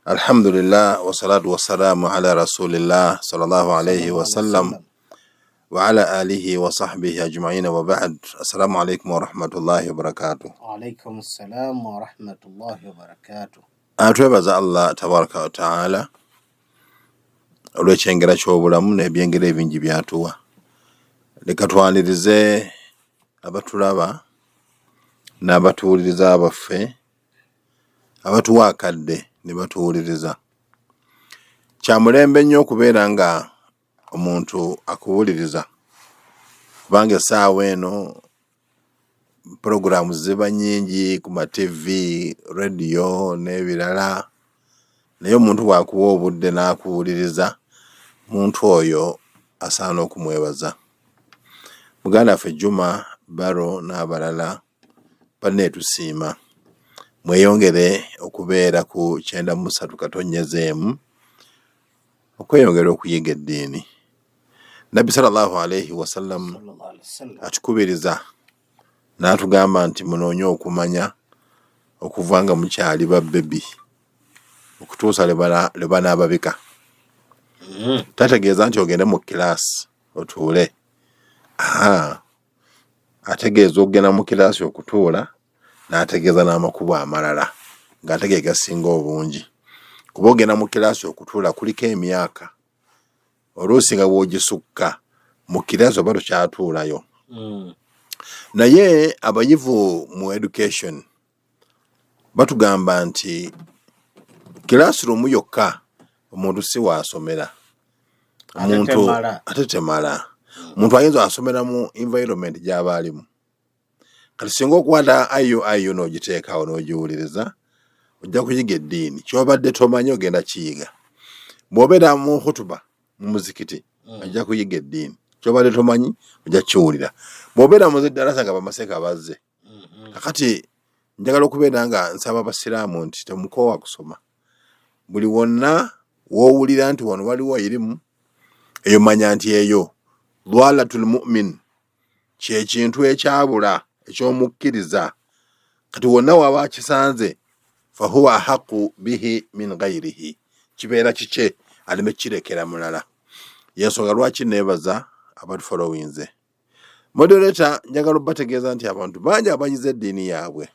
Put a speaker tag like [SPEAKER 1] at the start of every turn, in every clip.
[SPEAKER 1] Alhamdulillah wassalatu wassalamu ala rasulillah sallallahu alayhi wasallam wa ala alihi wa sahbihi ajmaina wa ba'd. Assalamu alaikum warahmatullahi wabarakatuh.
[SPEAKER 2] Alaikum salam wa rahmatullahi wa barakatuh.
[SPEAKER 1] Twebaza Allah tabaraka wa taala olw'ekyengera ky'obulamu n'ebyengera ebingi by'atuwa. Leka twanirize abatulaba n'abatuwuliriza baffe abatuwa akadde ne batuwuliriza. Kya mulembe nnyo okubeera nga omuntu akuwuliriza kubanga essaawa eno pulogulaamu ziba nnyingi ku ma TV, rediyo n'ebirala naye omuntu bw'akuwa obudde n'akuwuliriza muntu oyo asaana okumwebaza. Muganda waffe Juma Baro n'abalala banne tusiima mweyongere okubeera ku 93.1 okweyongera okuyiga eddiini. Nabbi sallallahu alaihi wasallam
[SPEAKER 2] Sallallahu alaihi wasallam.
[SPEAKER 1] atukubiriza n'atugamba nti munoonye okumanya okuva nga mukyali ba bebi okutuusa lwe banaababika. Tategeeza nti ogende mu kiraasi otuule. Aa, ategeeza okugenda mu kiraasi okutuula n'ategeeza n'amakubo amalala ng'ate ge gasinga obungi. Kuba ogenda mu kiraasi okutuula kuliko emyaka oluusi nga bw'ogisukka mu kiraasi oba tokyatuulayo. Naye abayivu mu education batugamba nti classroom yokka omuntu si waasomera.
[SPEAKER 2] Ate
[SPEAKER 1] Omuntu
[SPEAKER 2] temala.
[SPEAKER 1] ate temala. Omuntu ayinza asomera mu environment gy'aba alimu. Kati singa okwata IUIU n'ogiteekawo n'ogiwuliriza ojja kuyiga eddiini ky'obadde tomanyi ogenda kiyiga. Bw'obeera mu khutuba mu muzikiti ojja kuyiga eddiini ky'obadde tomanyi ojja kukiwulira. Bw'obeera mu ziddarasa nga bamaseeka bazze. Kakati njagala okubeera nga nsaba abasiraamu nti temukoowa kusoma. Buli wonna w'owulira nti wano waliwo irimu eyo manya nti eyo dwalatul mu'min kye kintu ekyabula eky'omukkiriza. Kati wonna waba akisanze fahuwa ahaqu bihi min ghairihi, kibeera kikye aleme kirekera mulala. Y'ensonga lwaki neebaza abatufolowinze. Moderator, njagala obbategeeza nti abantu bangi abayize eddiini yaabwe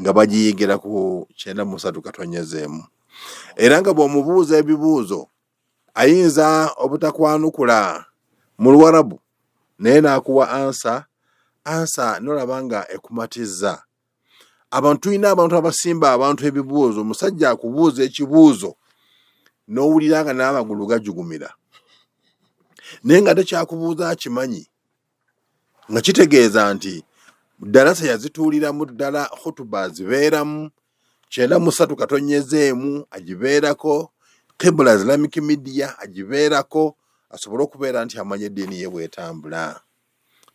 [SPEAKER 1] nga bagiyigira ku 93.1 era nga bw'omubuuza ebibuuzo ayinza obutakwanukula mu Luwarabu naye n'akuwa answer n'olaba nga ekumatizza. Abantu tulina abantu abasimba abantu ebibuuzo, omusajja akubuuza ekibuuzo n'owulira nga n'amagulu gajugumira naye nga tekyakubuuza akimanyi nga kitegeeza nti ddalasa yazituuliramu ddala khutuba azibeeramu 93.1 agibeerako Qibla Islamic Media agibeerako asobole okubeera nti amanya eddiini ye bw'etambula.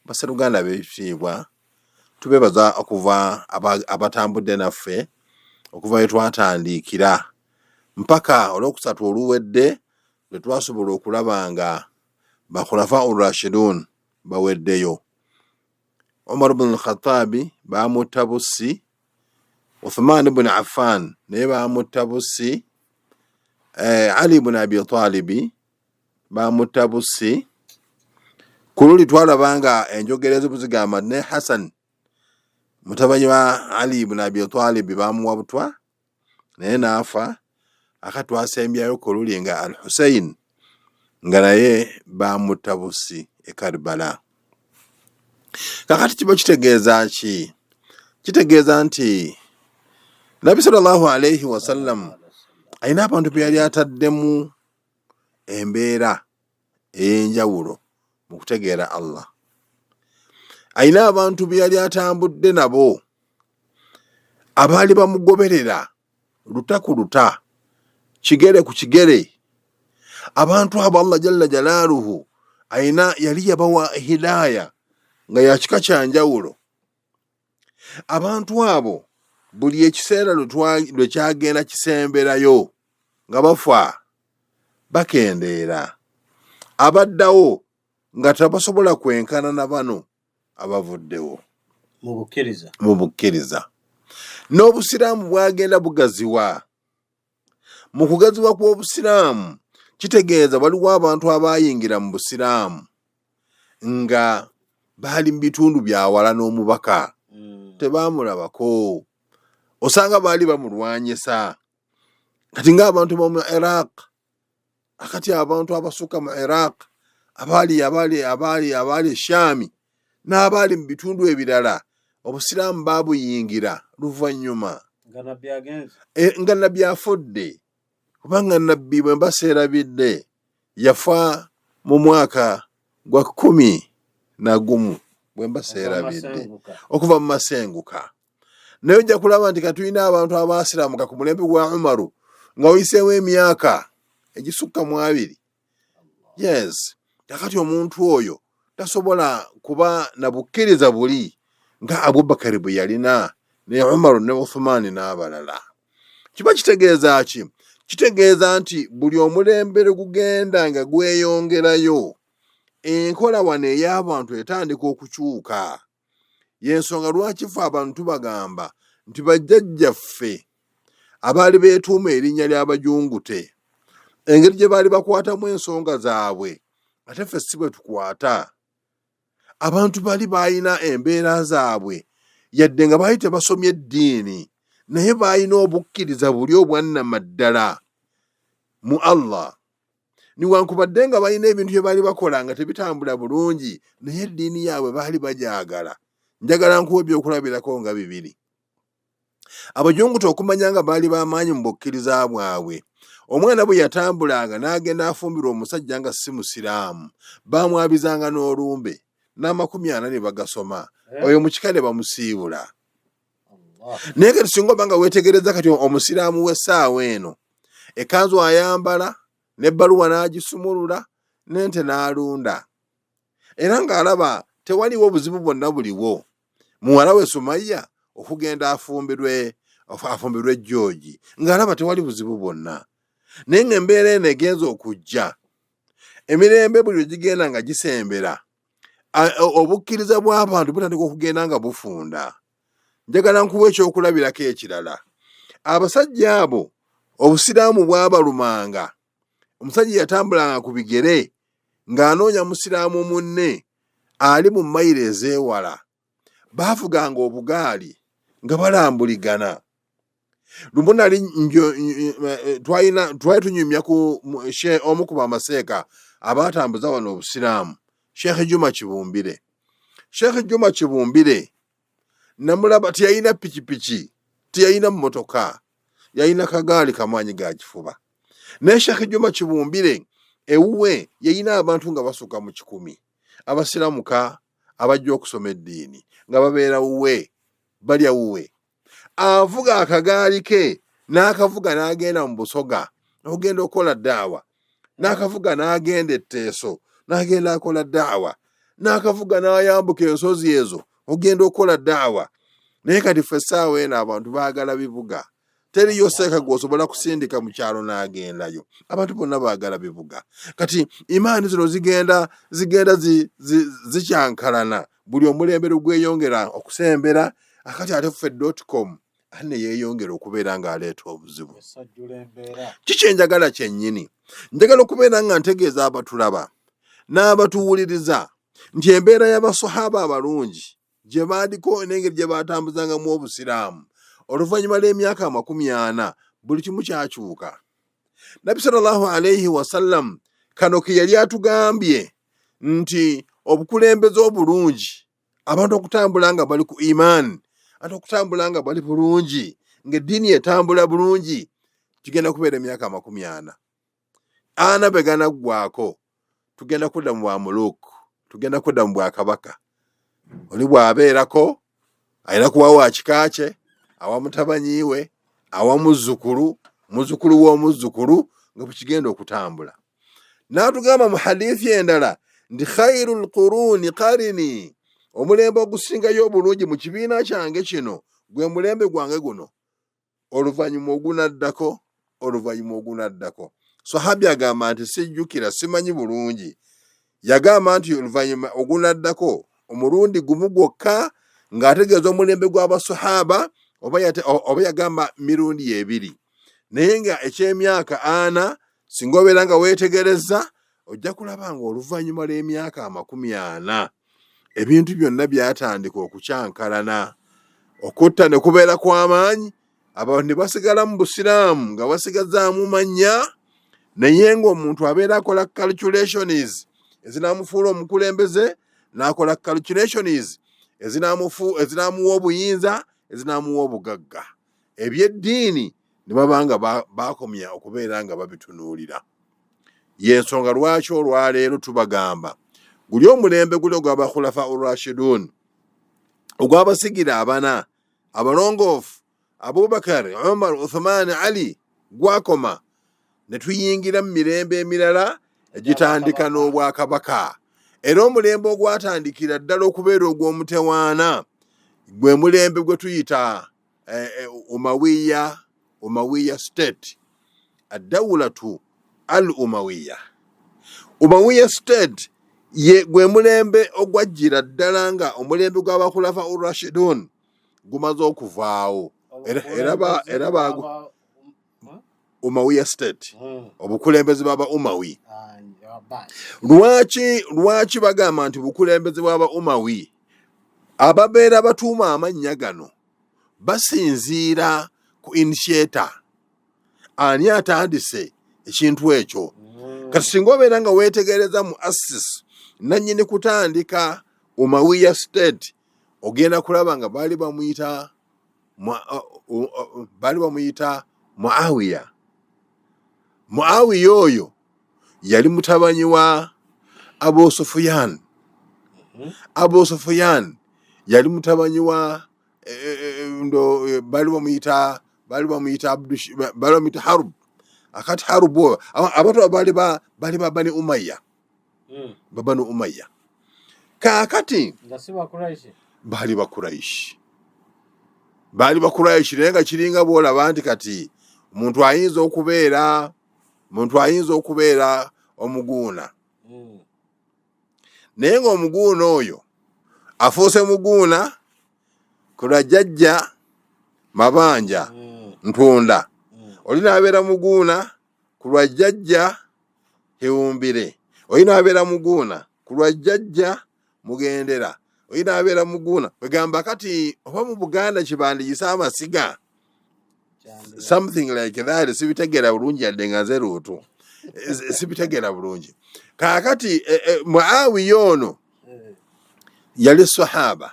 [SPEAKER 1] Basseruganda ab'ebitiibwa tubeebaza okuva abatambudde naffe okuva we twatandikira mpaka olwokusatu oluwedde lwe twasobola okulaba nga bakhulafa urashidun baweddeyo. Umar ibn al-Khattabi baamutta bussi, Uthman ibn Affan naye baamutta bussi, Ali ibn Abi Talibi baamutta bussi. Ku luli twalaba nga enjogera ezimu zigamba ne Hassan mutabani wa Ali ibn Abi Talibi baamuwa butwa naye n'afa. Aka twasembyayo ku luli nga Al Hussein nga naye baamutta bussi e Karbala. Kakati kiba kitegeeza ki? Kitegeeza nti Nabbi sallallahu alaihi wasallam alina abantu be yali ataddemu embeera ey'enjawulo mu kutegeera Allah. Alina abantu be yali atambudde nabo abaali bamugoberera luta ku luta, kigere ku kigere. Abantu abo Allah jalla jalaaluhu alina yali yabawa hidaaya nga ya kika kya njawulo. Abantu abo buli ekiseera lwe kyagenda kisemberayo nga bafa bakendeera, abaddawo nga tebasobola kwenkana na bano abavuddewo
[SPEAKER 2] mu
[SPEAKER 1] bukkiriza. N'obusiraamu bwagenda bugaziwa. Mu kugaziwa kw'Obusiraamu kitegeeza waliwo abantu abaayingira mu Busiraamu nga baali mu bitundu byawala n'omubaka. Tebaamulabako, osanga baali bamulwanyisa. Kati ng'abantu b'omu Iraq, akati abantu abasukka mu Iraq, abaali abaali abaali abaali Eshami n'abaali mu bitundu ebirala, Obusiraamu baabuyingira luvannyuma nga Nabbi afudde, kubanga Nabbi bwe mba seerabidde yafa mu mwaka gwa 11 bwe mba seerabidde, okuva mu masenguka. Naye ojja kulaba nti katulina abantu abaasiramuka ku mulembe gwa Umaru nga wayiseewo emyaka egisukka mu 20. Yes, kakati omuntu oyo tasobola kuba na bukkiriza buli nga Abubakari bwe yalina ne Umaru ne Uthumani n'abalala. Kiba kitegeeza ki? Kitegeeza nti buli omulembe lwe gugenda nga gweyongerayo, enkola wano ey'abantu etandika okukyuka. Y'ensonga lwaki ffe abantu tubagamba nti bajjajjaffe abaali beetuuma erinnya ly'Abajungute, engeri gye baali bakwatamu ensonga zaabwe, ate ffe si bwe tukwata. Abantu bali baalina embeera zaabwe, yadde nga baali tebasomye eddiini, naye baalina obukkiriza buli obwannamaddala mu Allah. Newankubadde nga balina ebintu bye baali bakola nga tebitambula bulungi, naye eddiini yaabwe baali bagyagala. Njagala nkuwa ebyokulabirako nga bibiri. Abajunguta okumanya nga baali b'amaanyi mu bukkiriza bwabwe, omwana bwe yatambulanga n'agenda afumbirwa omusajja nga si Musiraamu, baamwabizanga n'olumbe n'amakumi ana ne bagasoma, oyo mu kika ne bamusiibula. Naye kati singa oba nga weetegereza kati omusiraamu w'essaawa eno, ekkanzu ayambala n'ebbaluwa n'agisumulula n'ente n'alunda, era ng'alaba tewaliwo buzibu bwonna buliwo muwala we Sumayya okugenda afumbirwe George, ng'alaba tewali buzibu bwonna. Naye ng'embeera eno egenza okujja, emirembe buli lwe gigenda nga gisembera, obukkiriza bw'abantu butandika okugenda nga bufunda. Njagala nkuwa ekyokulabirako ekirala. Abasajja abo obusiraamu bwabalumanga. Omusajja yatambulanga ku bigere ng'anoonya musiraamu munne ali mu mayiro ezeewala. Baavuganga obugaali nga balambuligana. Lumu nali twali tunyumya ku omu ku bamaseeka abaatambuza wano obusiraamu, Sheikh Juma Kibumbire. Sheikh Juma Kibumbire namulaba teyalina pikipiki, teyalina mmotoka, yalina kagaali kamaanyi ga kifuba. Naye Sheikh Juma Kibumbire ewuwe yalina abantu nga basukka mu 100 abasiramuka abajja okusoma eddiini, nga babeera wuwe, balya wuwe. Avuga akagaali ke n'akavuga n'agenda mu Busoga okugenda okukola daawa, n'akavuga n'agenda Etteeso n'agenda akola daawa, n'akavuga n'ayambuka ensozi ezo okugenda okukola daawa. Naye kati ffe essaawa eno abantu baagala bibuga. Teriyo seeka gw'osobola kusindika mu kyalo n'agendayo. Abantu bonna baagala bibuga. Kati imaani zino zigenda zigenda zikyankalana buli omulembe lwe gweyongera okusembera. Akati ate ffe dot com ate ne yeeyongera okubeera ng'aleeta obuzibu. Kiki enjagala kyennyini? Njagala okubeera nga ntegeeza abatulaba n'abatuwuliriza nti embeera y'abasahaba abalungi gye baaliko n'engeri gye baatambuzangamu obusiraamu oluvannyuma lw'emyaka 40, buli kimu kyakyuka. Nabbi sallallahu alaihi wasallam kano ke yali atugambye nti obukulembeze obulungi, abantu okutambula nga bali ku iman, ate okutambula nga bali bulungi, ng'eddiini etambula bulungi, kigenda kubeera emyaka 40. Ana bwe ganaggwako, tugenda kudda mu bwamuluku, tugenda kudda mu bwakabaka. Oli bw'abeerako alina kuwa wa kika kye, awa mutabanyi we, awa muzzukulu, muzzukulu w'omuzzukulu, nga bwe kigenda okutambula. N'atugamba mu hadithi endala nti khairul quruni qarini, omulembe ogusingayo obulungi mu kibiina kyange kino gwe mulembe gwange guno, oluvannyuma ogunaddako, oluvannyuma ogunaddako. Sahabi agamba nti sijjukira, simanyi bulungi, yagamba nti oluvannyuma ogunaddako omulundi gumu gwokka ng'ategeeza omulembe gw'abasahaba, oba yagamba mirundi ebiri. Naye nga eky'emyaka ana singa obeera nga weetegerezza ojja kulaba nga oluvannyuma lw'emyaka 40 ebintu byonna byatandika okukyankalana, okutta ne kubeera kw'amaanyi, abantu ne basigala mu busiraamu nga basigazaamu mannya, naye ng'omuntu abeera akola calculations ezinaamufuula omukulembeze, n'akola calculations ezinaamuwa obuyinza, ezinaamuwa obugagga. Eby'eddiini ne baba nga bakomya okubeera nga babitunuulira. Y'ensonga lwaki olwaleero tubagamba guli omulembe guli ogw'abakhulafa urashidun, ogw'abasigira abana abalongoofu Abubakar, Umar, Uthman, Ali, gwakoma ne tuyingira mu mirembe emirala egitandika n'obwakabaka. Era omulembe ogwatandikira ddala okubeera ogw'omutewaana gwe mulembe gwe tuyita Umawiya, Umawiya state, adawulatu al Umawiya. Umawiya state ye gwe mulembe ogwajjira ddala nga omulembe gw'abakhulafa urashidun gumaze okuvaawo. Era ba Umawiya state, obukulembeze bw'aba Umawi. Lwaki bagamba nti bukulembeze bw'aba Umawi? Ababeera batuuma amannya gano basinziira ku initiator, ani atandise ekintu ekyo. Kati singa obeera nga weetegereza mu assis nannyini kutandika Umawiya state, ogenda kulaba nga baali bamuyita Muawiya. Muawiya oyo yali mutabanyi wa Abu Sufyan. Abu Sufyan yali mutabanyi wa baali bamuyita Harb. Akati Harb abantu baali ba Bani Umayya. Ba Bani Umayya. Kaakati baali ba Quraish. Baali ba Quraish naye nga kiringa bw'olaba nti kati omuntu ayinza okubeera omuguuna. Naye ng'omuguuna oyo afuuse muguuna ku lwa jjajja Mabanja Ntunda. Oli n'abeera muguuna ku lwa jjajja Hewumbire. Oli n'abeera muguuna ku lwa jjajja Mugendera. Oli n'abeera muguuna. Kwegamba kati oba mu Buganda kibandiyise amasiga. Something like that. Sibitegeera bulungi yadde nga nze luutu. Sibitegeera bulungi. Kaakati Muawiya ono yali sahaba.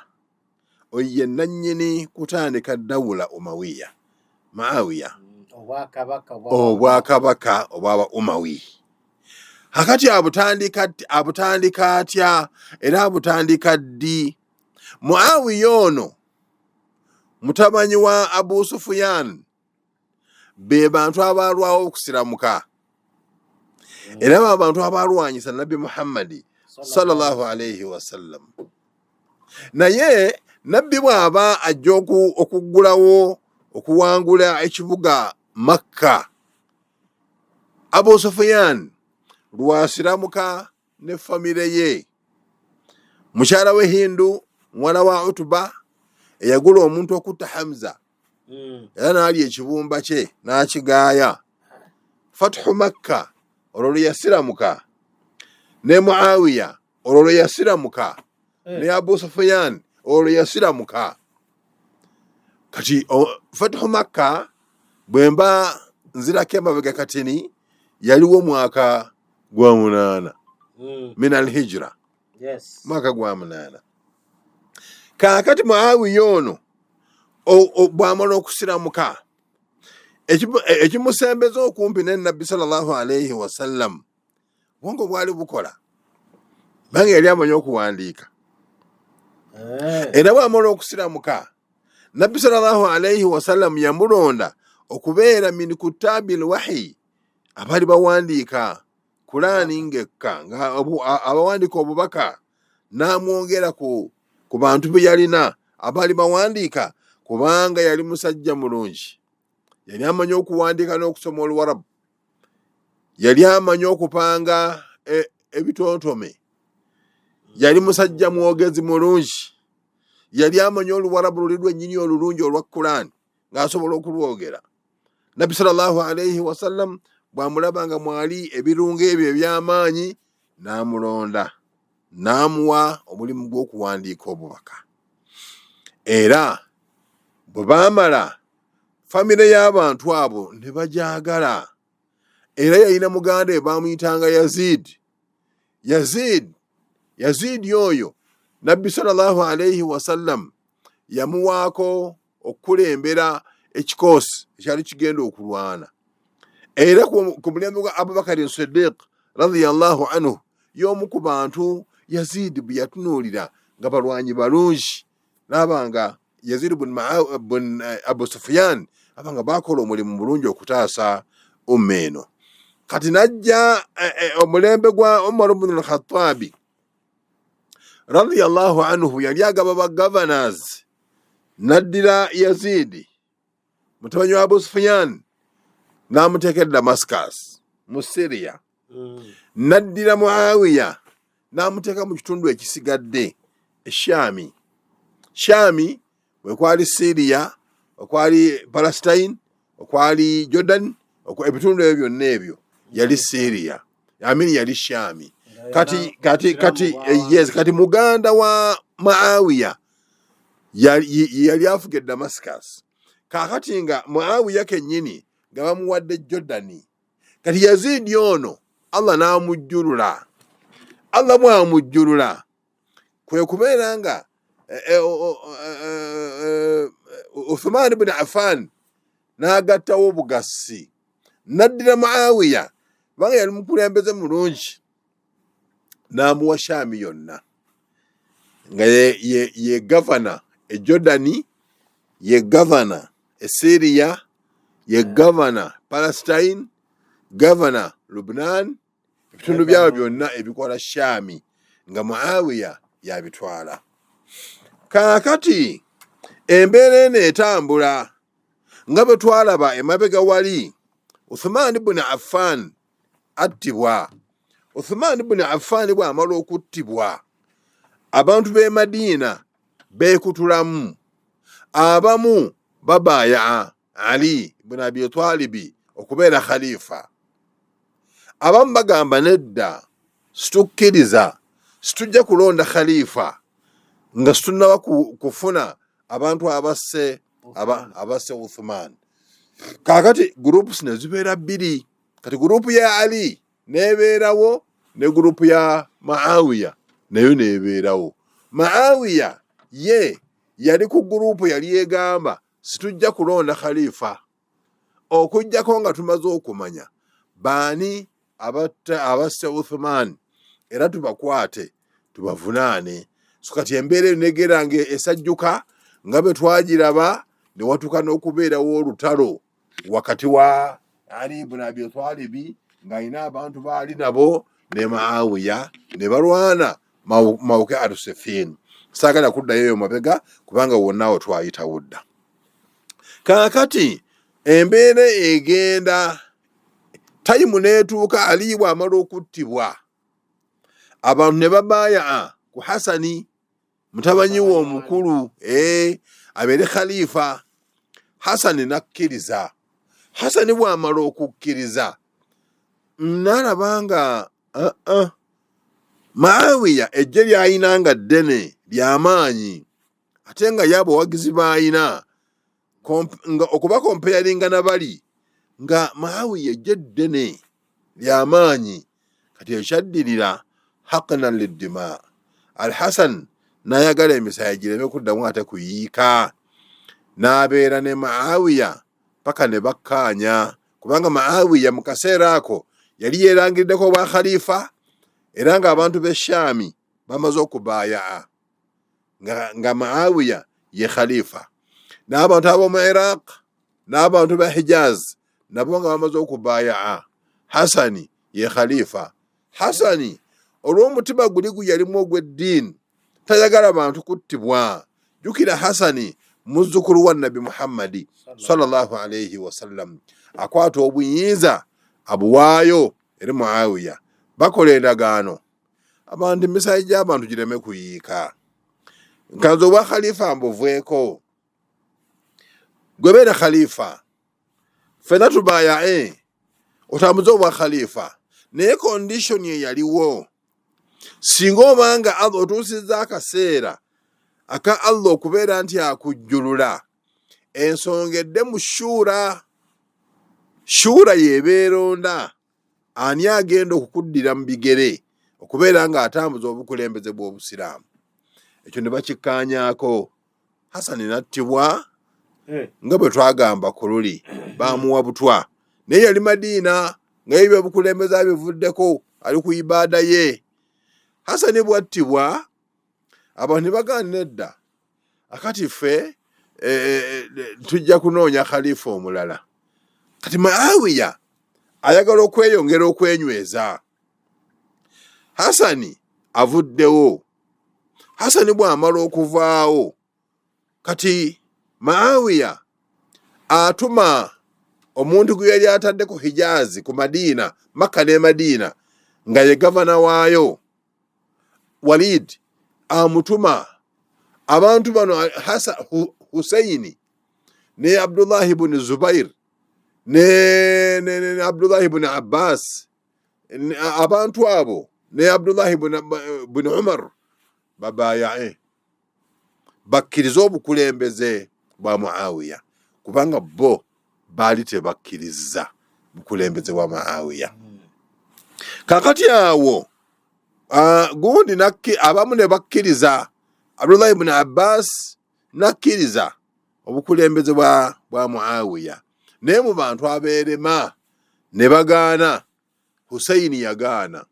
[SPEAKER 1] Oyo ye nannyini kutandika dawula Umawiya. Muawiya. Obwakabaka obwaba Umawi. Hakati abutandika atya era abutandika ddi? Muawiya ono mutabanyi wa Abu Sufyan, be bantu abalwawo okusiramuka. Era be bantu abalwanyisa Nabbi Muhammadi sallallahu alayhi wasallam. Naye Nabbi bw'aba ajja okuggulawo okuwangula ekibuga Makka, Abu Sufyan lwasiramuka ne famire ye. Mukyala we Hindu muwala wa Utuba eyagula omuntu okutta Hamza, era n'alya ekibumba kye n'akigaaya. Fathu Makka olwo lwe yasiramuka, ne Muawiya olwo lwe yasiramuka, ne Abu Sufyan olwo lwe yasiramuka. Kati Fathu Makka bwe mba nzirako emabega katini yaliwo mwaka gwa 8 min al-hijra. Mwaka gwa 8. Kaakati Muawiya ono bw'amala okusiramuka ekimusembeza okumpi ne Nabbi sallallahu alayhi wasallam, bwongo bwali bukola bange yali amanyi okuwandiika. Era bw'amala okusiramuka Nabbi sallallahu alayhi wasallam yamulonda okubeera min kutabil wahi, abaali bawandiika Kulaani ng'ekka, nga abawandiika obubaka, n'amwongera ku bantu be yalina abaali bawandiika, kubanga yali musajja mulungi. Yali amanyi okuwandiika n'okusoma Oluwarabu. Yali amanyi okupanga ebitontome. Yali musajja mwogezi mulungi. Yali amanyi Oluwarabu luli lwennyini olulungi olwa Kulaani, ng'asobola okulwogera. Nabbi sallallahu alaihi wasallam bw'amulaba nga mwali ebirungo ebyo eby'amaanyi, n'amulonda n'amuwa omulimu gw'okuwandiika obubaka. Era bwe baamala, famire y'abantu abo ne bagyagala. Era yalina muganda we baamuyitanga Yazid. Yazidi oyo Nabbi sallallahu alaihi wasallam yamuwaako okukulembera ekikoosi ekyali kigenda okulwana. Era ku mulembe gwa Abubakari Sidiq radiyallahu anhu, y'omu ku bantu Yazidi bwe yatunuulira nga balwanyi balungi, n'aba nga Yazidi bun Abu Sufyan aba nga bakola omulimu mulungi okutaasa umma eno. Kati najja omulembe gwa Umar ibn al-Khattabi radiyallahu anhu, yali agaba ba governors, n'addira Yazidi mutabani wa Abu Sufyan n'amuteeka e Damascus mu Syria, n'addira Muawiya n'amuteeka mu kitundu ekisigadde e Shami. Shami wekwali Syria, okwali Palestine, okwali Jordan, ebitundu ebyo byonna ebyo yali Syria, amini yali Shami. Kati kati kati yes, kati muganda wa Muawiya yali afuga e Damascus. Kaakati nga Muawiya kennyini nga bamuwadde Jordani. Kati Yazidi ono Allah n'amujjulula. Allah bw'amujjulula kwe kubeera nga Uthman ibn Affan n'agattawo obugassi, n'addira Muawiya kubanga yali mukulembeze mulungi, n'amuwa Shami yonna nga ye gavana e Jordani, ye gavana e Syria, ye gavana Palestine, gavana Lubnan, ebitundu byabwe byonna ebikola Shami nga Muawiya yabitwala. Kaakati embeera eno etambula nga bwe twalaba emabega wali, Uthman ibn Affan attibwa. Uthman ibn Affan bw'amala okuttibwa, abantu b'e Madiina beekutulamu, abamu babaaya Ali ibn Abi Talibi okubeera khalifa, abamu bagamba nedda, situkkiriza, situjja kulonda khalifa nga situnnaba kufuna abantu abasse abasse Uthman. Kaakati groups ne zibeera bbiri. Kati gurupu ya Ali nebeerawo ne gurupu ya Maawiya nayo nebeerawo. Maawiya ye yali ku gurupu yali egamba situjja kulonda khalifa okujjako nga tumaze okumanya baani abasse Uthman, era tubakwate tubavunaane. So kati embeera eno negera nga esajjuka nga bwe twagiraba, ne watuuka n'okubeerawo olutalo wakati wa Ali ibn Abi Talibi ng'alina abantu baali nabo ne Maawiya, ne balwana mawuke atusefin. Saagala kuddayo eyo mabega kubanga wonna awo twayitawo dda. Kaakati embeera egenda tayimu n'etuuka, Ali bw'amala okuttibwa, abantu ne babaaya ku Hasani mutabanyi we omukulu abeere khalifa. Hasani n'akkiriza. Hasani bw'amala okukkiriza n'alaba nga Maawiya ejje ly'alina nga ddene ly'amaanyi, ate nga ye abawagizi b'alina nga okuba kompeyaringa na bali nga Maawiya ejje ddene ly'amaanyi. Kati ekyaddirira haqnan liddima, Alhasan n'ayagala emisaayi gireme kuddamu ate kuyiika, n'abeera ne Maawiya paka ne bakkaanya, kubanga Maawiya mu kaseera ako yali yeerangiriddeko obwa khalifa, era ng'abantu b'e Shaami bamaze okubaayaa nga Maawiya ye khalifa, n'abantu ab'omu Iraq n'abantu ba Hijaz nabo nga bamaze okubaayaa Hasani ye khalifa. Hasani olw'omutima guli gwe yalimu ogw'eddiini tayagala bantu kuttibwa. Jjukira Hasani muzzukulu wa Nabbi Muhammadi sallallahu alaihi wasallam, akwata obuyinza abuwaayo eri Muawiya, bakola endagaano abantu emisayi gy'abantu gireme kuyiika. Nkanze obwa khalifa mbuveeko, gwe beera khalifa. Ffena tubayae otambuze obwa khalifa, naye kondishoni eyaliwo singa obanga Allah otuusizza akaseera aka Allah okubeera nti akujjulula ensonga edde mu shuura. Shuura yebeeronda ani agenda okukuddira mu bigere okubeera ng'atambuza obukulembeze bw'Obusiraamu. Ekyo ne bakikkaanyaako. Hasani n'attibwa eh. nga bwe twagamba ku luli baamuwa butwa, naye yali Madiina nga ye ebyobukulembeze abivuddeko, ali ku ibaada ye. Hasani bw'attibwa abantu ne bagamba nedda, akati ffe eh, eh, tujja kunoonya khalifa omulala. Kati Muawiya ayagala okweyongera okwenyweza, Hasani avuddewo. Hasani bw'amala okuvaawo, kati Maawiya atuma omuntu gwe yali atadde ku Hijaazi, ku Madiina, Makka ne Madiina, nga ye gavana waayo, Walid amutuma abantu bano Husseini ne Abdullahi buni Zubair ne, ne, ne Abdullahi buni Abbas, abantu abo ne Abdullahi buni Umar babayae bakkirize obukulembeze bwa Muawiya, kubanga bo baali tebakkiriza bukulembeze bwa Muawiya. Kakati awo gundi abamu ne bakkiriza, Abdullahi buni Abbas nakkiriza obukulembeze bwa Muawiya, naye mu bantu abeerema ne bagaana. Husaini yagaana,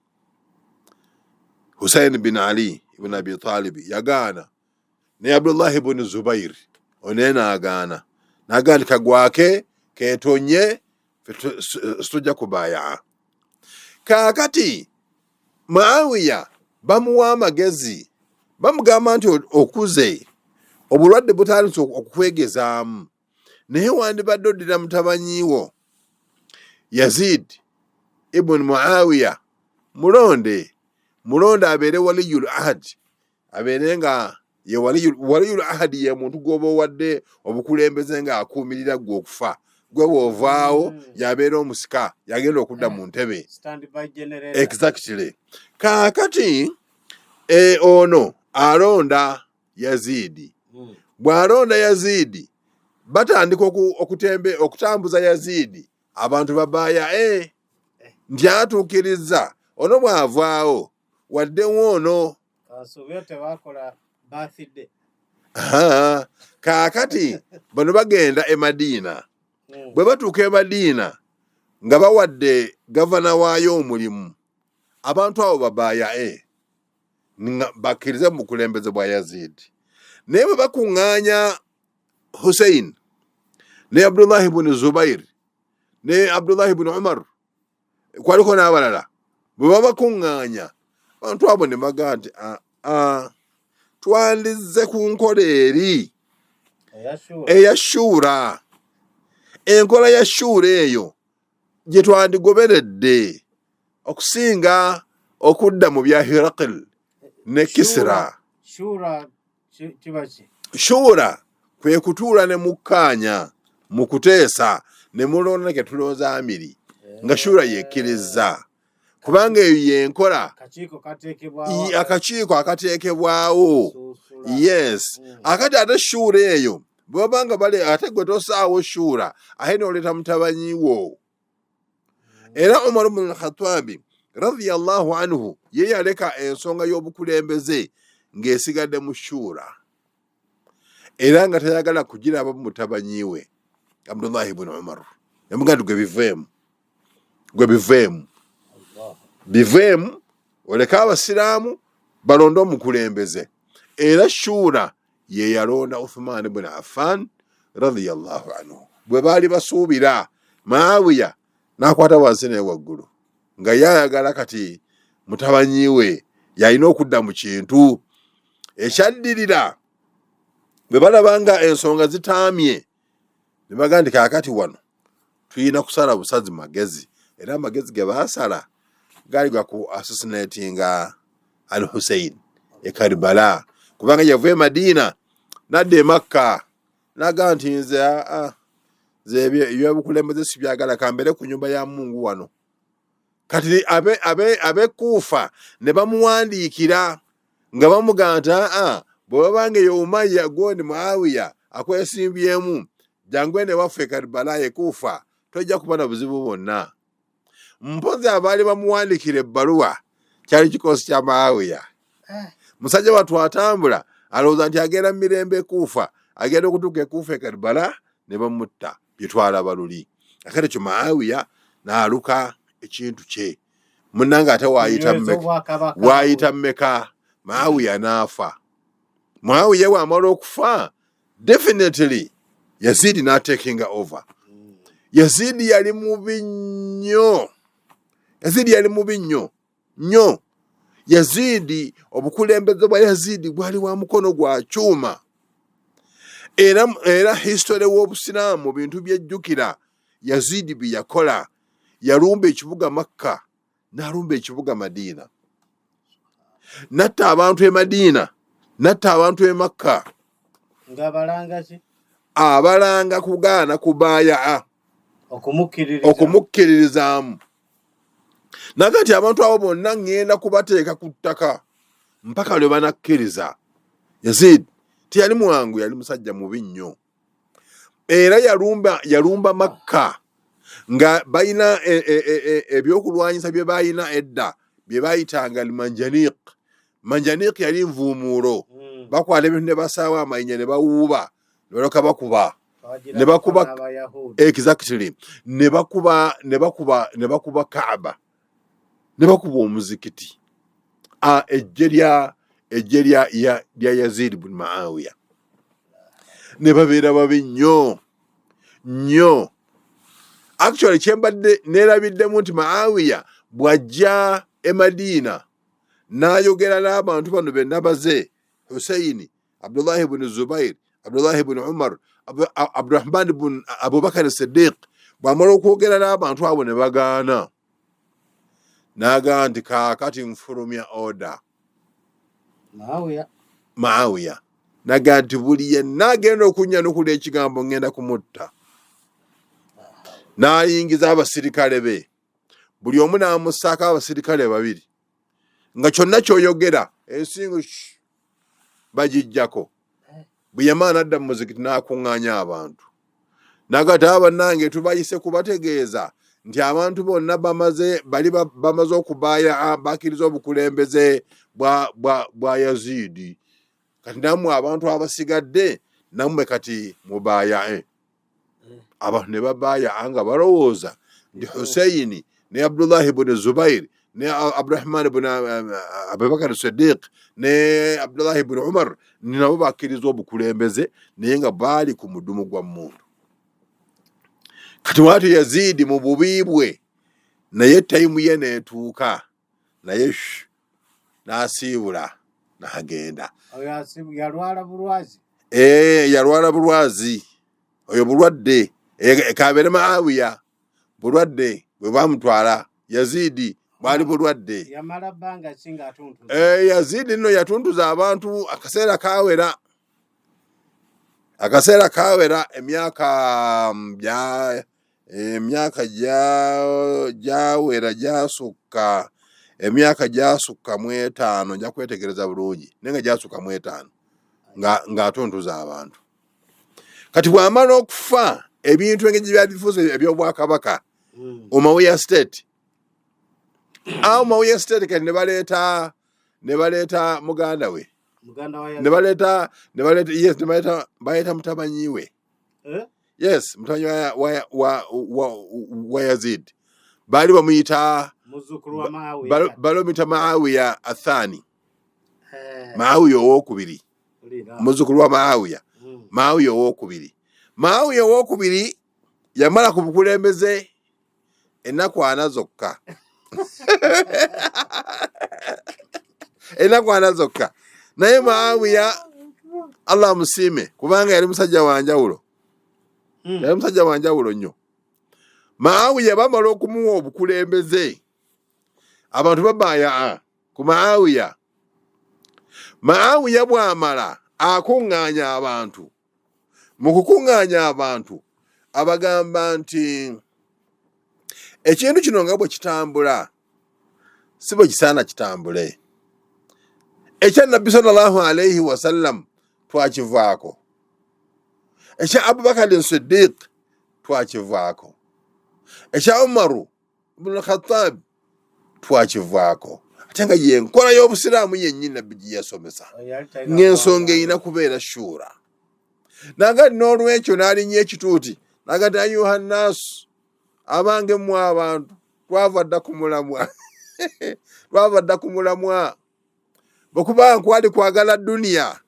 [SPEAKER 1] Husaini bin Ali ibn Abi Talib yagaana, ne Abdullahi ibn Zubair onaye n'agaana, n'agaana nti kagwake ketonye situjja kubayaa. Kaakati Muawiya bamuwa amagezi, bamugamba nti okuze, obulwadde butandise okukwegezaamu, naye wandibadde oddira mutabanyi wo Yazid ibn Muawiya, mulonde mulonde abeere waliyul ahad, abeere nga ye waliyul ahad, ye muntu gw'oba owadde obukulembeze nga akuumirira ggwe okufa gwe bw'ovaawo yabeera omusika, yagenda okudda mu ntebe. Exactly. Kaakati ono alonda Yaziidi. Bw'alonda Yaziidi batandika okutembe okutambuza Yaziidi, abantu babaaya nti atuukirizza ono, bw'avaawo waddewo ono. Kaakati bano bagenda e Madiina. Bwe batuuka e Madiina nga bawadde gavana waayo omulimu, abantu abo babaaya bakkirize mu bukulembeze bwa Yazidi. Naye bwe bakuŋŋaanya Hussein ne Abdullahi buni Zubair ne Abdullahi buni Umar, kwaliko n'abalala, bwe babakuŋŋaanya abantu abo ne bagaa nti aa twandizze ku nkola eri eya shuura, enkola ya shuura eyo gye twandigoberedde okusinga okudda mu bya Hirakil ne Kisira. Shuura kwe kutuula ne mukkaanya mu kuteesa ne mulonda ke tulonza amiri nga shuura yekkirizza, kubanga eyo yenkola akakiiko akateekebwawo. Yes. Akati ate shuura eyo bwe baba nga bale, ate gwe tosaawo shuura, ate n'oleeta mutabanyi wo. Era Umar bnu Lkhatabi radiyallahu anhu ye yaleka ensonga y'obukulembeze ng'esigadde mu shuura, era nga tayagala kugiraba mutabanyi we Abdullahi bnu Umar. Yamugamba nti gwe biveemu, gwe biveemu, biveemu, oleke abasiraamu balonde omukulembeze. Era shuura ye yalonda Uthman bun Affan radiyallahu anhu bwe baali basuubira. Maawiya n'akwata wansi naye waggulu nga ye ayagala kati mutabanyi we yalina okudda mu kintu ekyaddirira. Bwe balaba nga ensonga zitaamye ne bagamba nti kaakati wano tulina kusala busazi magezi, era amagezi ge baasala gaali ga ku assassinatinga al Hussein e Karbala, kubanga yava e Madiina n'adda e Makka n'agamba nti nze aa Ebyobukulembeze sibyagala, kambeere ku nyumba ya Mungu wano. Kati abekuufa ne bamuwandiikira nga bamugamba nti aa, bwebabanga eyo Umayya gondi Muawiya akwesimbyemu, jangu eno ewaffe Karibala ekuufa, tojja kuba na buzibu bwonna. Mpozi abaali bamuwandiikira ebbaluwa kyali kikoosi kya Muawiya. Musajja wattu atambula alowooza nti agenda mu mirembe ekuufa, agenda okutuuka ekuufa e Karibala ne bamutta, bye twalaba luli. Akati ekyo Muawiya n'aluka ekintu kye munnange, ate waayita mmeka Muawiya n'afa. Muawiya bw'amala okufa, definitely Yazidi n'atekinga over. Yazidi yali mubi nnyo, Yazidi yali mubi nnyo nnyo. Yazidi, obukulembeze bwa Yazidi bwali bwa mukono gwa kyuma, era history w'Obusiraamu mu bintu byejjukira Yazidi bye yakola, yalumba ekibuga Makka, n'alumba ekibuga Madiina, natta abantu e Madiina, natta abantu e Makka.
[SPEAKER 2] Ng'abalanga ki?
[SPEAKER 1] Abalanga kugaana kubaaya, okumukkiririzaamu. Naga nti abantu abo bonna ŋŋenda kubateeka ku ttaka mpaka lwe banakkiriza. Yazid teyali mwangu, yali musajja mubi nnyo, era yalumba Makka nga balina ebyokulwanyisa bye balina edda bye bayitanga almanjaniq. Manjaniq yali nvuumuulo, bakwata ebintu ne basaawo amayinja ne bawuuba ne balyoka bakuba ne bakuba, exactly, ne bakuba ne bakuba ne bakuba Kaaba, ne bakuba omuzikiti. Ejje lya Yazid bun Maawiya ne babeera babi nnyo nnyo. Actually, kyembadde neerabiddemu nti Maawiya bw'ajja e Madiina n'ayogera n'abantu bano be nabaze, Husseini, Abdullahi bun Zubair, Abdullahi bun Umar, Abdurahman bun Abubakar Siddiq, bw'amala okwogera n'abantu abo ne bagaana, n'agamba nti kaakati nfulumya order. Maawiya naga nti buli yenna agenda okunnyanukula ekigambo ngenda kumutta. N'ayingiza abasirikale be, buli omu n'amussaako abasirikale babiri, nga kyonna ky'oyogera ensingo bagijjako. Bwe yamala n'adda mu muzikiti n'akuŋŋaanya abantu, nagati bannange, tubayise kubategeeza nti abantu bonna bamaze bali bamaze okubaaya, bakkiriza obukulembeze bwa Yaziidi. Kati nammwe abantu abasigadde, nammwe kati mubaayae. Abantu ne babaaya nga balowooza nti Huseyini ne Abdullahi buni Zubair ne Abdurahman buni Abubakar Sidiq ne Abdullahi buni Umar nabo bakkiriza obukulembeze, naye nga baali ku mudumu gwa muntu. Kati watu Yazidi mu bubi bwe, naye tayimu ye neetuuka, naye n'asiibula n'agenda.
[SPEAKER 2] Yalwala bulwazi.
[SPEAKER 1] Yalwala bulwazi oyo, bulwadde kabeere Maawiya, bulwadde bwe bamutwala. Yazidi bwali bulwadde.
[SPEAKER 2] Yamala bbanga ki ng'atuntuza?
[SPEAKER 1] Yazidi nno yatuntuza abantu akaseera kawera, akaseera kawera, emyaka bya emyaka gyawera, gyasukka emyaka gyasukka mu 50. Nja kwetegereza bulungi, naye nga gyasukka mu 50 ng'atuntuza abantu. Kati bw'amala okufa, ebintu engeri gye byabifuuse eby'obwakabaka, Umawiya state, awo Umawiya state kati ne baleeta muganda we.
[SPEAKER 2] Muganda wa
[SPEAKER 1] Ne baleeta, yes, ne baleeta, baleeta mutabanyi we.
[SPEAKER 2] Eh?
[SPEAKER 1] Yes, mutabanyi wa Yazid baali bamuyita
[SPEAKER 2] Muzzukulu wa Maawiya.
[SPEAKER 1] Baali bamuyita Maawiya Athani.
[SPEAKER 2] Eh,
[SPEAKER 1] Maawiya owokubiri.
[SPEAKER 2] Mpulira.
[SPEAKER 1] Muzzukulu wa Maawiya. Maawiya owokubiri. Maawiya owokubiri yamala ku bukulembeze ennaku 40 zokka, ennaku 40 zokka. Naye Maawiya, Allah amusiime, kubanga yali musajja wa njawulo. Yali musajja wa njawulo nnyo. Maawiya bamala okumuwa obukulembeze, abantu babayaa ku Maawiya. Maawiya bw'amala akuŋŋaanya abantu, mu kukuŋŋaanya abantu Abagamba nti ekintu kino nga bwe kitambula si bwe kisaana kitambule. Ekya Nabbi sallallahu alaihi wasallam twakivaako, ekya Abubakari Siddiq twakivaako, ekya Umaru ibn Khattab twakivaako, ate nga yenkola y'Obusiraamu yennyini Nabbi gye yasomesa ng'ensonga erina kubeera shuura. Naga n'olwekyo n'alinnya ekituuti naga nti ayuha nnaasu, abange mmwe abantu, twava dda ku mulamwa twava dda ku mulamwa. Bwekuba nkwali kwagala duniya,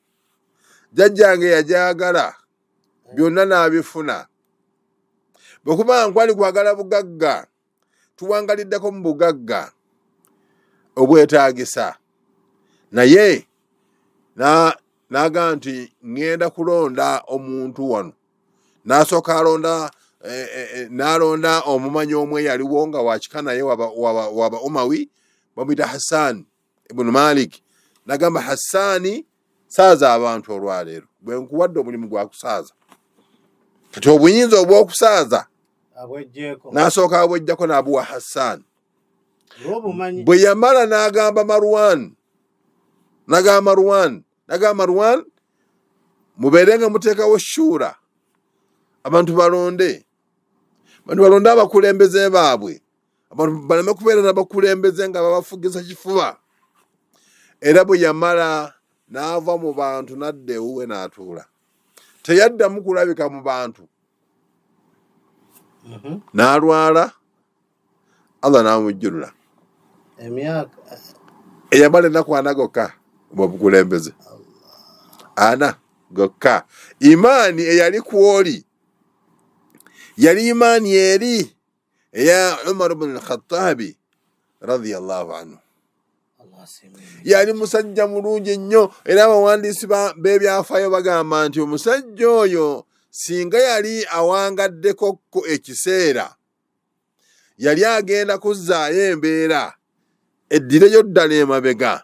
[SPEAKER 1] jjajjange yagyagala byonna n'abifuna. Bwekuba nkwali kwagala bugagga, tuwangaliddeko mu bugagga obwetaagisa, naye n'agamba nti ŋŋenda kulonda omuntu wano. N'asooka alonda n'alonda omumanyi omu eyaliwo nga wakika naye waba Umawi, bamuyita Hassan ibn Malik. N'agamba Hassani, saaza abantu olwaleero, bwe nkuwadde omulimu gwa kusaaza. Kati obuyinza obw'okusaaza n'asooka abwejjako n'abuwa Hassan. Bwe yamala n'agamba Marwan, n'agamba Marwan, n'agamba Marwan, mubeere nga muteekawo shuura, abantu balonde, abantu balonde abakulembeze baabwe, abantu baleme kubeera n'abakulembeze nga babafugisa kifuba. Era bwe yamala n'ava mu bantu n'adda ewuwe n'atuula, teyaddamu kulabika mu bantu. N'alwala, Allah n'amujjulula. Eyamala ennaku 40 gokka mu bukulembeze, 40 gokka. Imaani eyali ku oli yali imaani eri eya Umar ibn al-Khattabi radiyallahu anhu. Yali musajja mulungi nnyo, era abawandiisi b'ebyafaayo bagamba nti omusajja oyo singa yali awangaddeko ko ekiseera, yali agenda kuzzaayo embeera eddireyo ddala emabega,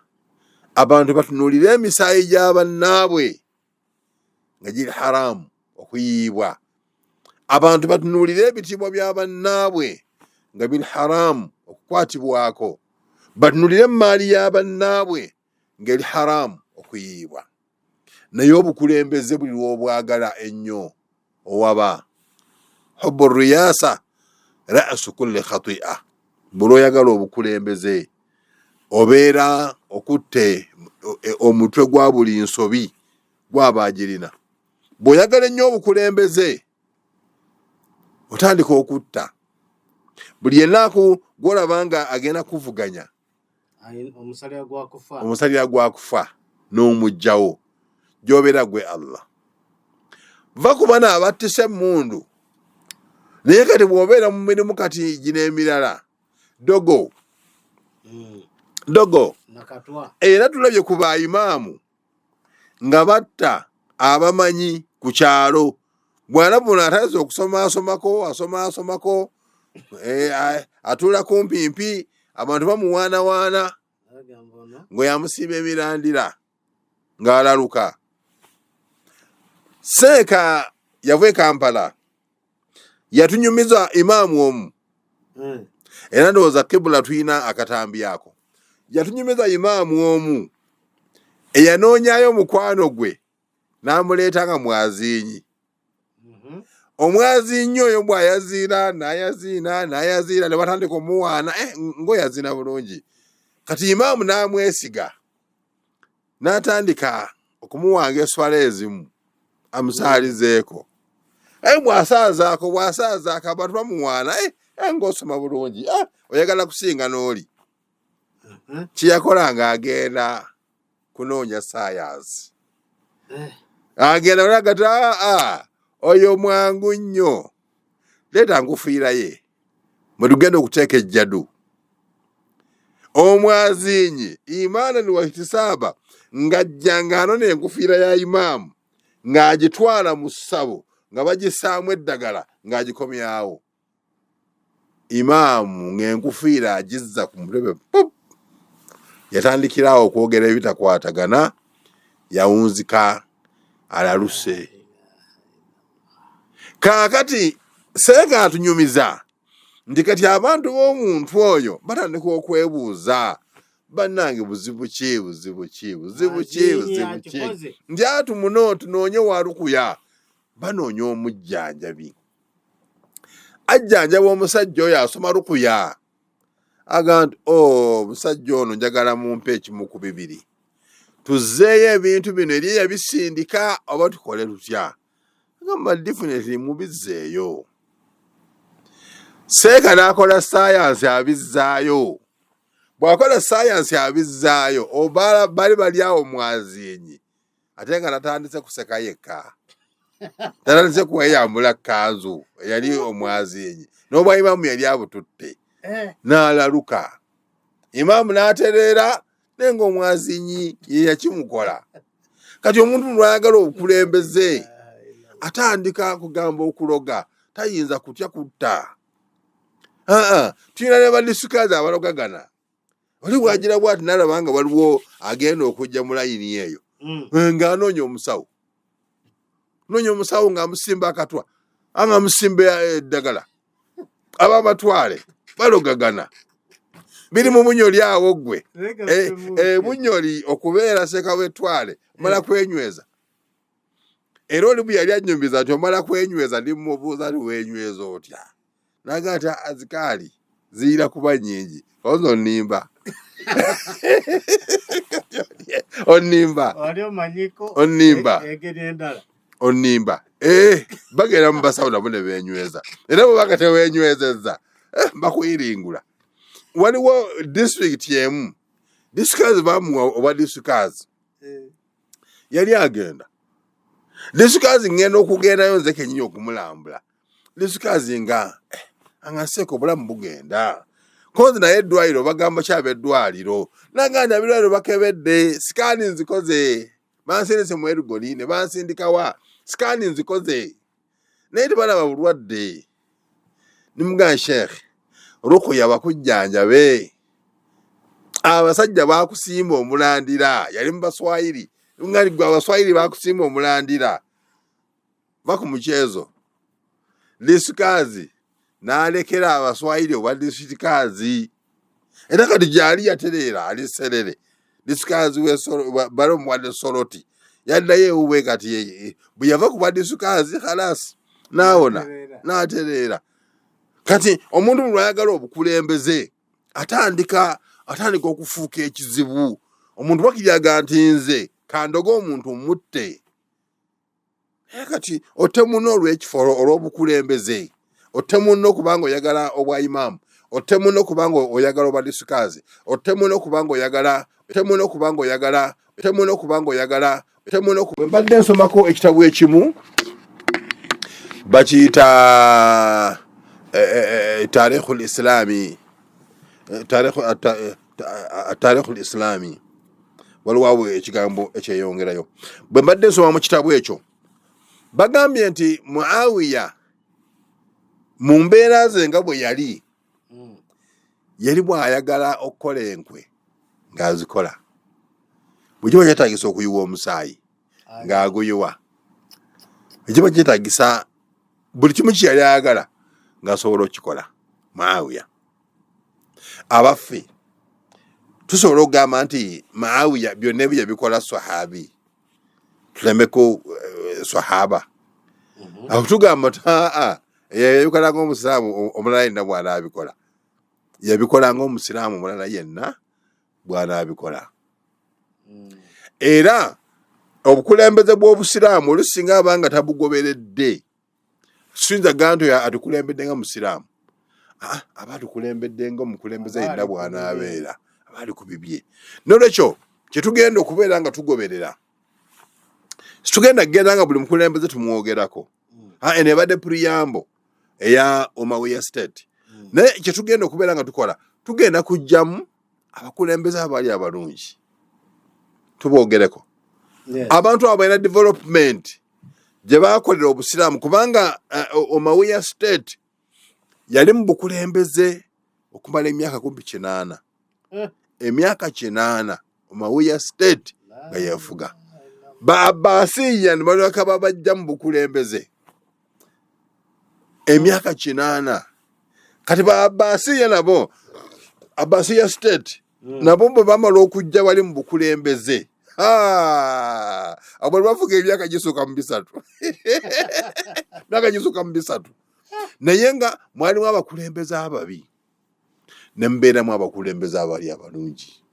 [SPEAKER 1] abantu batunuulire emisaayi gya bannaabwe nga giri haramu okuyiibwa, abantu batunuulire ebitiibwa bya bannaabwe nga biri haramu okukwatibwako, batunuulire emmaali ya bannaabwe ng'eri haramu okuyiibwa. Naye obukulembeze buli lw'obwagala ennyo owaba hubbu riyasa ra'su kulli khati'a. Buli oyagala obukulembeze obeera okutte omutwe gwa buli nsobi gwaba agirina. Bw'oyagala ennyo obukulembeze otandika okutta buli yenna gw'olaba nga agenda kuvuganya, omusalira gwa kufa n'omuggyawo gy'obeera gwe Allah. Va ku bano abattisa emmundu. Naye kati bw'obeera mu mirimu kati gino emirala dogo dogo. Era tulabye ku ba imaamu nga batta abamanyi ku kyalo. Bw'alaba ono atandise okusomaasomako, asomaasomako, atuula kumpimpi, abantu bamuwaanawaana ng'oyamusiiba emirandira ng'alaluka. Seeka yava e Kampala yatunyumiza imaamu omu, era ndowooza Kibula tulina akatambi ako. Yatunyumiza imaamu omu eyanoonyayo omukwano gwe n'amuleeta nga mwaziinyi. Omwaziinyi oyo bw'ayaziina n'ayaziina n'ayaziina ne batandika omuwaana, ng'oyaziina bulungi. Kati imaamu n'amwesiga n'atandika okumuwanga eswala ezimu amusaalizeeko. Aye bw'asaazaako bw'asaazaako abantu bamuwaana, ng'osoma bulungi, oyagala kusinga n'oli. Kye yakola ng'agenda kunoonya saayansi, agenda olaga ti aa oyo mwangu nnyo, leeta nkufiira ye mwe tugenda okuteeka ejjadu. Omwaziinyi imaanan wa ihtisaaba ng'ajja ng'anona enkufiira ya imaamu ng'agitwala mu ssabo nga bagisaamu eddagala ng'agikomyawo. Imaamu ng'enkufiira agizza ku mutwe pup, yatandikirawo okwogera ebitakwatagana, yawunzika alaluse. Kaakati Seeka atunyumiza nti kati abantu b'omuntu oyo batandika okwebuuza bannange buzibu ki buzibu ki buzibu ki buzibu ki nti atu muno tunoonye walukuya banoonya omujjanjabi ajjanjaba omusajja oyo asoma lukuya agamba nti o oh, omusajja ono njagala mumpe ekimu ku bibiri tuzzeeyo ebintu bino eri eyabisindika oba tukole tutya agamba definitely mubizzeeyo seeka n'akola sayansi abizzaayo bw'akola sayansi abizzaayo obala bali bali awo mwazinyi ate nga natandise kuseka yekka tatandise kweyambula kanzu eyali omwazinyi n'obwa imaamu yali abututte eh. n'alaluka imaamu n'atereera naye ng'omwazinyi ye yakimukola kati omuntu lwayagala obukulembeze atandika kugamba okuloga tayinza kutya kutta aa tulina ne badisikazi abalogagana oli bwagira bwati nalaba nga waliwo agenda okujja mu layini eyo mm. eh, ng'anoonya omusawo noonya omusawo ng'amusimba akatwa anga amusimba eddagala aba abatwale balogagana biri mu bunyoli awo ggwe eh, eh, bunyoli okubeera seeka wetwale omala eh. kwenyweza era oli bwe yali annyumiza nti omala kwenyweza ndi mubuuza nti wenyweza otya naga nti azikaali ziyira kuba nyingi oza onimba onimba onimba onimba eh, bagenda mu basawo nabo ne beenyweza era bwe banga tewenywezezza eh, bakuyiringula waliwo disitulikiti emu disikazi bamuwa obwa disikazi eh. yali agenda disikazi ngenda okugendayo nze kenyini okumulambula disikazi nga angaseeko obulamu bugenda konzi naye eddwaliro bagamba kyaba eddwaliro naganda abirwaliro bakebedde sikaani nzikoze bansindise mu erugoni ne bansindikawa sikaani nzikoze naye tebalaba bulwadde nimugaa sheekh rukuya bakujjanjabe abasajja bakusimba omulandira yali mu baswayiri nga gwe abaswayiri bakusimba omulandira va ku mukyezo disikazi n'alekera abaswayiri obwa disitikazi era kati gyali yatereera ali serere disikazi bali omuwadde soloti yaddayo ewuwe kati bwe yava ku bwa disikazi khalasi n'awona n'atereera kati omuntu lwayagala obukulembeze atandika atandika okufuuka ekizibu omuntu wakiryaga nti nze kandoga omuntu mutte naye kati otte munno olw'ekifo olw'obukulembeze otte munno kubanga oyagala obwa imaamu otte munno kubanga oyagala obwa disikazi otte munno kubanga oyagala otte munno kubanga oyagala otte munno kubanga oyagala otte munno mbadde nsomako ekitabo ekimu bakiyita eh, eh, eh, tarikhu lislami tarikhu lislami waliwo awo ekigambo ekyeyongerayo bwe mbadde nsoma mu kitabo ekyo bagambye nti muawiya mu mbeera ze nga bwe yali hmm. yali bw'ayagala okukola enkwe ng'azikola bwe kiba kyetagisa okuyiwa omusaayi ng'aguyiwa ekiba kyetagisa buli kimu kyeyali ayagala ng'asobola okukikola muawiya abaffe tusobola okugamba nti maawiya byonna ebyo yabikola sahabi tulemeko eh, sahaba mhm. awo tugamba ti aa yabikola nga omusiraamu omulala yenna bwanaabikola yabikola nga omusiraamu omulala yenna bwanaabikola mm. era obukulembeze bw'obusiraamu olusinga abanga tabugoberedde siyinza gamba nti atukulembedde nga musiraamu ah, aba atukulembedde nga omukulembeze yenna bw'anaabeera aba ali ku bibye nolwekyo kyetugenda okubeera nga tugoberera situgenda kugenda nga buli mukulembeze tumwogerako mm. ah, eno ebadde puriyambo eya omawiya state mm. naye kyetugenda okubeera nga tukola tugenda kujjamu abakulembeze abaali abalungi tubogereko abantu abo balina development gye baakolera obusiraamu kubanga eh, omawiya state yali mu bukulembeze okumala emyaka kumpi kinaana eh. Emyaka kinaana omawiya state nga yefuga ba abasiya ne balyoka babajja mu bukulembeze. Emyaka 8. Kati ba Abbasiya nabo, Abbasiya state, nabo bwe bamala okujja bali mu bukulembeze, abo bafuga emyaka gisuka mu 3, emyaka gisuka mu 3. Naye nga mwalimu abakulembeze ababi ne mubeeramu abakulembeze abali abalungi,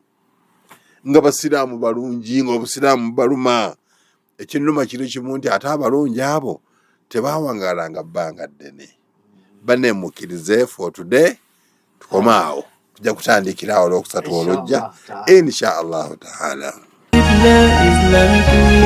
[SPEAKER 1] nga basiraamu balungi, nga obusiraamu baluma. Ekinnuma kiri kimu nti ate abalungi abo tebawangalanga bbanga ddene. Banemukkirize for today, tukome awo, tujja kutandikira awo olwokusatu olujja, insha Allahu taala.
[SPEAKER 3] Islamic.